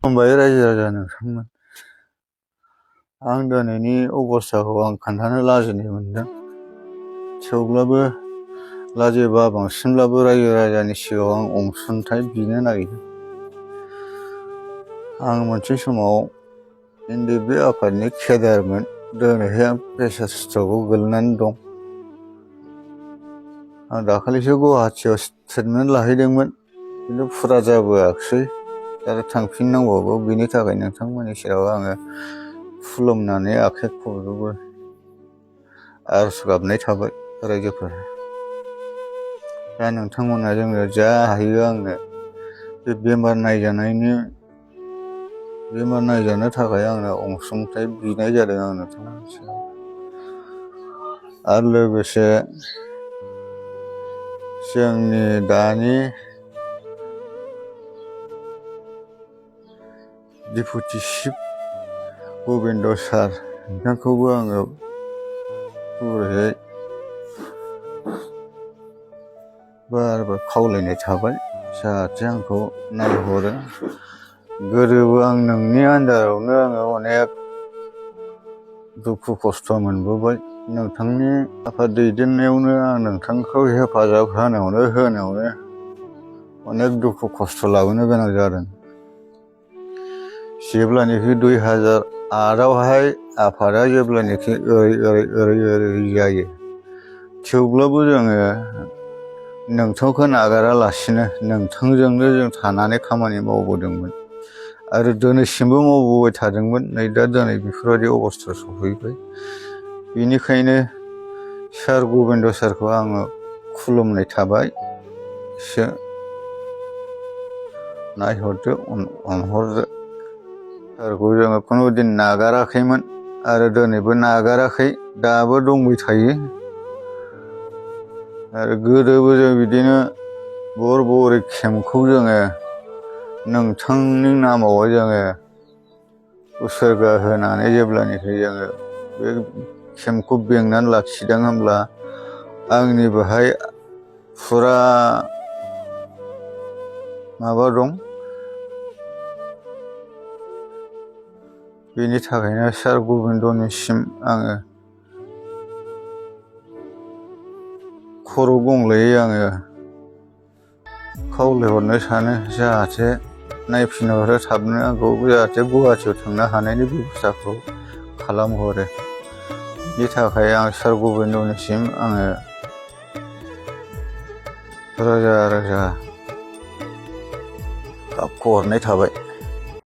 खुलुमबाय रायजो राजा नोंथांमोन। आं दिनैनि अबस्थाखौ आं खोन्थानो लाजिनाय मोनदों। थेवब्लाबो लाजिबा बांसिनब्लाबो रायजो राजानि सिगाङाव आं अनसुंथाइ बिनो नागिरदों। आं मोनसे समाव NDP आफादनि केडारमोन। दिनैहाय आं प्रेसार स्ट्रकआव गोलैनानै दं। आं दाखालिसो गुवाहाटियाव ट्रिटमेन्ट लाहैदोंमोन, खिन्थु फुरा जाबोआखिसै। आरो थांफिननांगौबो। बेनि थाखाय नोंथांमोननि सेराव आङो खुलुमनानै आखाइ खबजोबो आरज गाबनाय थाबाय रायजोफोर। दा नोंथांमोना जोंनो जा हायो आंनो बे बेमार नायजानो थाखाय आंनो अनसुंथाइ बिनाय जादों आं नोंथांमोननि सेराव। आरो लोगोसे जोंनि दानि डेपुटि चिफ गबिन्द सार बिथांखौबो आङो गुरैयै बार खावलायनाय थाबाय, जाहाथे आंखौ नायहरो। गोदोबो आं नोंनि आन्दारावनो आङो अनेक दुखु खस्थ' मोनबोबाय। नोंथांनि आफाद दैदेननायावनो आं नोंथांखौ हेफाजाब होनायावनो अनेक दुखु खस्थ' लाबोनो गोनां जादों। जेब्लानोखि 2008आवहाय आफादा जेब्लानोखि ओरै जायो, थेवब्लाबो जोङो नोंथांखौ नागारालासिनो नोंथांजोंनो जों थानानै खामानि मावबोदोंमोन आरो दिनैसिमबो मावबोबाय थादोंमोन। नै दा दिनै बेफोरबायदि अबस्था सफैबाय। बेनिखायनो सार गबिन्द सारखौ आङो खुलुमनाय थाबाय। एसे नायहरदो, अनहरदो। सारखौ जोङो खुनुदिन नागाराखैमोन आरो दिनैबो नागाराखै, दाबो दंबाय थायो। आरो गोदोबो जों बिदिनो बरबरि केम्पखौ जोङो नोंथांनि नामावहाय जोङो उसुर्गा होनानै जेब्लानोखि जोङो बे केम्पखौ बेंनानै लाखिदों, होमब्ला आंनि बेहाय फुरा माबा दं। बेनि थाखायनो सार गबिन्दनिसिम आङो खर' गंग्लायै आङो खावलायहरनो सानो, जाहाथे नायफिनहरो थाबनो आंखौ, जाहाथे गुवाहाटियाव थांनो हानायनि बेब'स्थाखौ खालामहरो। बेनि थाखाय आं सार गबिन्दनिसिम आङो रोजा रोजा गाबख'हरनाय थाबाय।